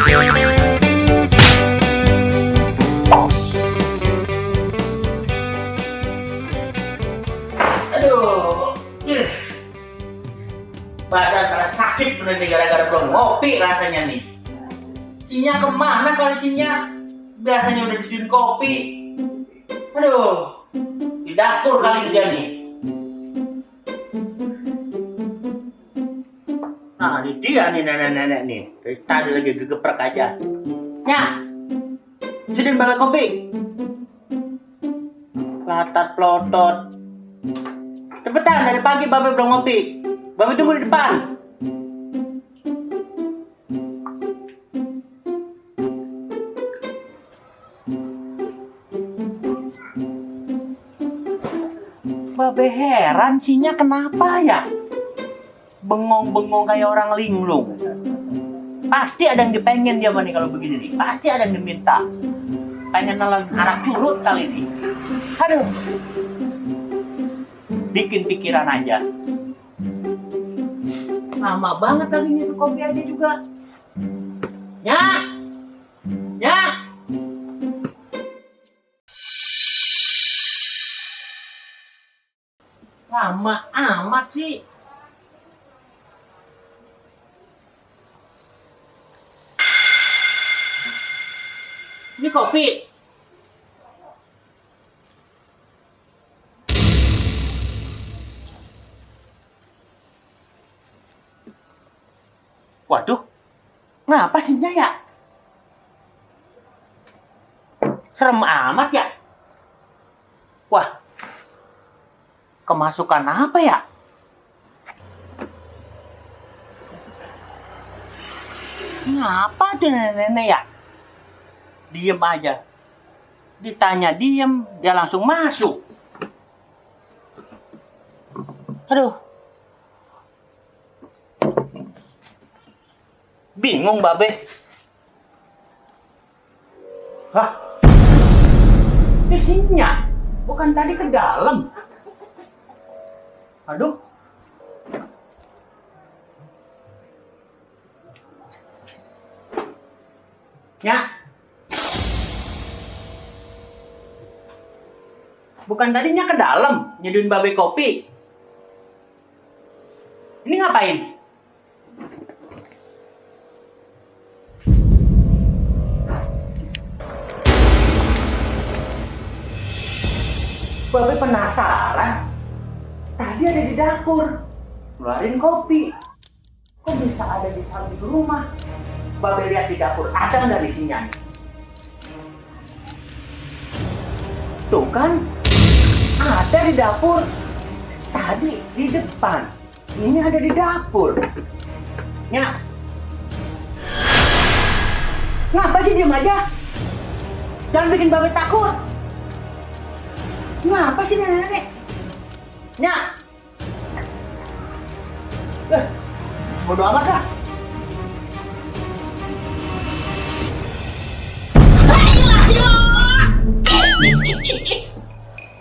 Aduh, badan terasa sakit bener nih gara-gara belum ngopi rasanya nih. Sinya kemana kali Sinya? Biasanya udah disediain kopi. Aduh, di dapur kali dia nih. Nah, ini dia nih nenek-nenek nih. Dari tadi lagi gegeprek aja. Nyak, sediain bawa kopi. Latat pelotot. Cepetan, dari pagi Babe belum ngopi. Babe tunggu di depan. Babe heran Sinya kenapa ya? Bengong-bengong kayak orang linglung. Pasti ada yang dipengen dia nih kalau begini nih. Pasti ada yang diminta. Pengen nelan anak curut kali ini. Aduh. Bikin pikiran aja. Lama banget kali ini tuh kopi aja juga. Nyak! Nyak! Lama amat sih. Ini kopi. Waduh, ngapa sih ya? Serem amat ya. Wah, kemasukan apa ya? Ngapa tuh nenek-nenek ya? Diem aja. Ditanya diem, dia langsung masuk. Aduh. Bingung Babe. Hah? Di sininya? Bukan tadi ke dalam? Aduh. Ya. Bukan tadinya ke dalam nyeduin Babe kopi. Ini ngapain? Babe penasaran. Tadi ada di dapur, ngeluarin kopi. Kok bisa ada di samping rumah? Babe lihat di dapur, ada nggak di sini? Tuh kan, ada di dapur. Tadi di depan, ini ada di dapur. Nyak, ngapa sih diem aja? Jangan bikin Babe takut. Ngapa sih nenek-nenek? Nyak! Bodo amat dah.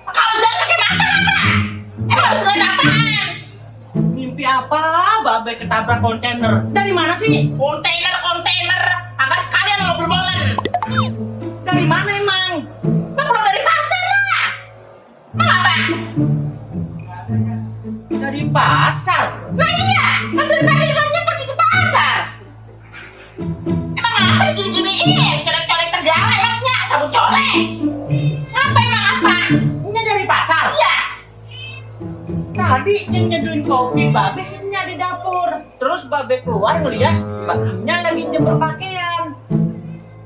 Kalau jalan pakai masker apa? Emang harus ngeliat apaan? Mimpi apa? Babe ketabrak kontainer. Dari mana sih? Kontainer. Agak sekalian ngobrol bolan. Dari mana emang? Lo pulang dari pasar lah. Emang apa? Dari pasar. Nah iya, kan dari pagi juga pergi ke pasar. Emang apa digini-giniin? Colek-colek segala emangnya sabun colek. Apa emang apa? Ini dari pasar? Iya. Tadi yang nyeduin kopi Babe sini di dapur. Terus Babe keluar ngeliat Mbaknya lagi jemur pakaian.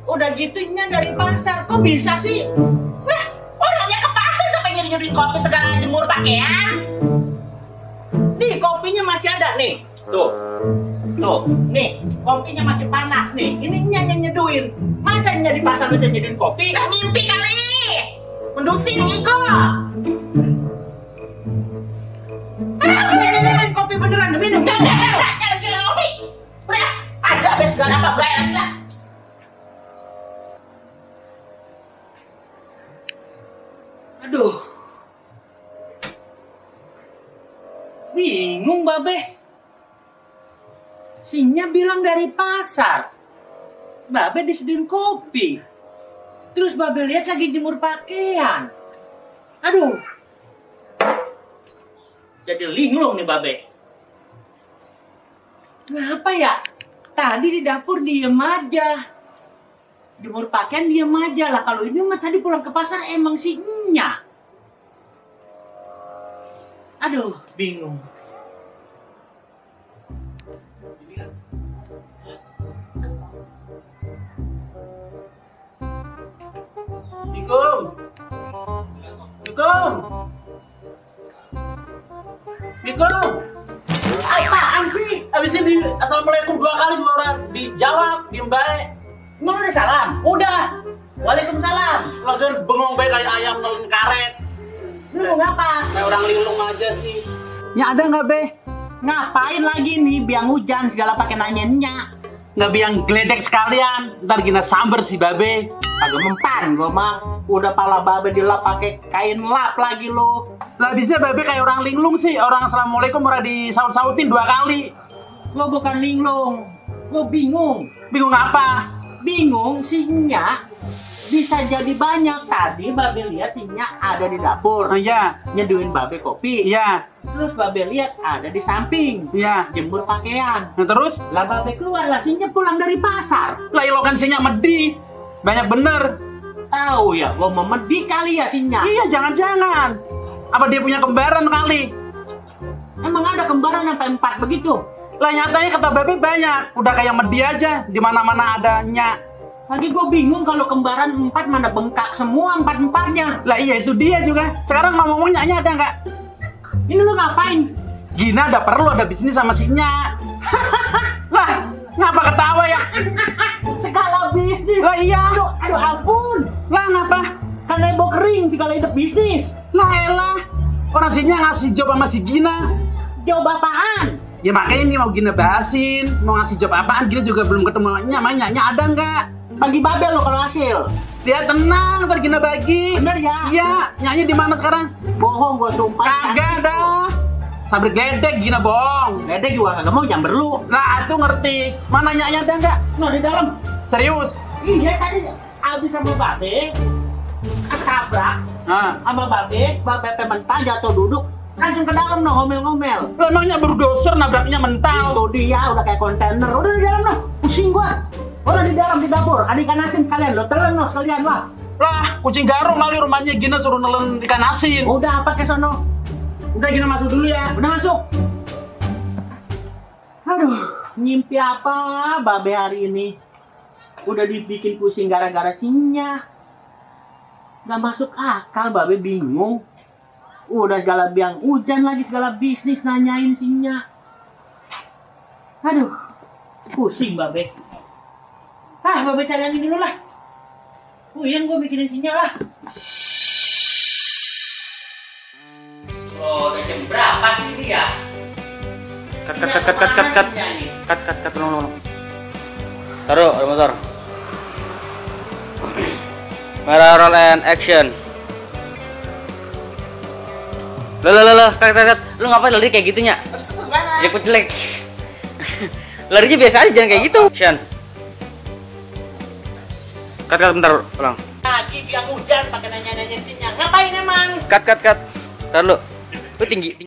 Udah gitu ini dari pasar. Kok bisa sih? Nah, orangnya ke pasar sampai nyuri-nyuri kopi segala jemur pakaian. Nih kopinya masih ada nih. Tuh. Nih kopinya masih panas nih. Ininya yang nyeduin. Masa ini di pasar bisa nyeduin kopi? Nah, mimpi kali. Mendusin Niko. Ini kopi beneran minum. Jangan kopi. Udah, ada abis segala apa berai lagi lah. Aduh. Bingung Babe. Sinya bilang dari pasar. Babe disediain kopi. Terus Babe lihat lagi jemur pakaian. Aduh. Jadi linglung nih Babe. Ngapa ya? Tadi di dapur diem aja. Jemur pakaian diem aja lah. Kalau ini mah tadi pulang ke pasar emang si Nya. Aduh, bingung. Assalamualaikum. Apaan sih? Abis ini assalamualaikum 2 kali semua orang dijawab, diem baik. Emang udah salam? Udah. Waalaikumsalam. Lagian bengong baik kayak ayam nelen karet. Lu mau ngapa? Kayak orang linglung aja sih. Nya ada nggak be? Ngapain lagi nih biang hujan segala pakai nanyainnya? Nggak biang geledek sekalian. Ntar gina samber si babe. Agak mempan gua mah. Udah pala Babe dilap pakai kain lap lagi lo. Lah abisnya babe kayak orang linglung sih. Orang assalamualaikum udah disaut-sautin 2 kali. Gua bukan linglung. Gua bingung. Bingung apa? Bingung si Nya bisa jadi banyak. Tadi Babe lihat si Nya ada di dapur. Oh iya. Nyeduin Babe kopi. Iya. Terus Babe lihat ada di samping. Iya. Jemur pakaian. Nah terus? Lah Babe keluar lah si Nya pulang dari pasar. Lah ilokan sinya medih. Banyak bener. Tahu ya, gua mau medi kali ya si Nya. Iya jangan-jangan. Apa dia punya kembaran kali? Emang ada kembaran sampai 4 begitu? Lah nyatanya kata babe banyak. Udah kayak medi aja. Di mana-mana adanya. Lagi gue bingung kalau kembaran 4 mana bengkak semua 4-4-nya. Lah iya itu dia juga. Sekarang ngomong-ngomong Nyanya ada nggak? Ini lu ngapain? Gina ada perlu ada bisnis sama si Nya. Lah ngapa ketawa ya? Segala bisnis. Lah iya. Aduh ampun. Lah ngapa? Kan ebo kering segala hidup bisnis. Lah elah. Orang si Nya ngasih job sama si Gina. Job apaan? Ya makanya ini mau Gina bahasin. Mau ngasih job apaan Gina juga belum ketemu Nya. Nya ada nggak? Bagi Babe lo kalau hasil. Dia tenang, ntar Gina bagi. Bener ya? Iya, Nyanya di mana sekarang? Bohong gue sumpah. Kagak dah. Sabrik gledek Gina bohong. Gede juga kagak mau jamber lu. Nah, itu ngerti. Mana Nyanya ada nggak? Nah di dalam. Serius? Iya tadi abis sama Babe ketabrak Nah. sama Babe mentah jatuh duduk langsung ke dalam no ngomel-ngomel. Lo emangnya berdoser nabraknya mental. Itu dia udah kayak kontainer. Udah di dalam no. Pusing gua. Udah di dalam di dapur. Ada ikan asin sekalian. Lo telan no sekalian lah. Lah, kucing garong kali rumahnya Gina suruh nelen ikan asin. Udah apa ke sono? Udah Gina masuk dulu ya. Udah masuk. Aduh, ngimpi apa Babe hari ini? Udah dibikin pusing gara-gara sinya. Gak masuk akal, Babe bingung. Udah segala biang hujan lagi, segala bisnis nanyain sinya. Aduh, pusing Babe. Babe cari yang ini dulu lah. Yang gue bikinin sinya lah. Oh, udah jam berapa sih ini ya? Cut, tolong. Taruh, ada motor. Merah roll and action. Loh, cut. Lu ngapain lari kayak gitunya? Jelek. Larinya biasa aja, jangan kayak gitu. Action. Cut, bentar, ulang. Lagi biang hujan pakai nanya-nanya sinya. Ngapain emang? Cut. Taruh lu. Lu tinggi.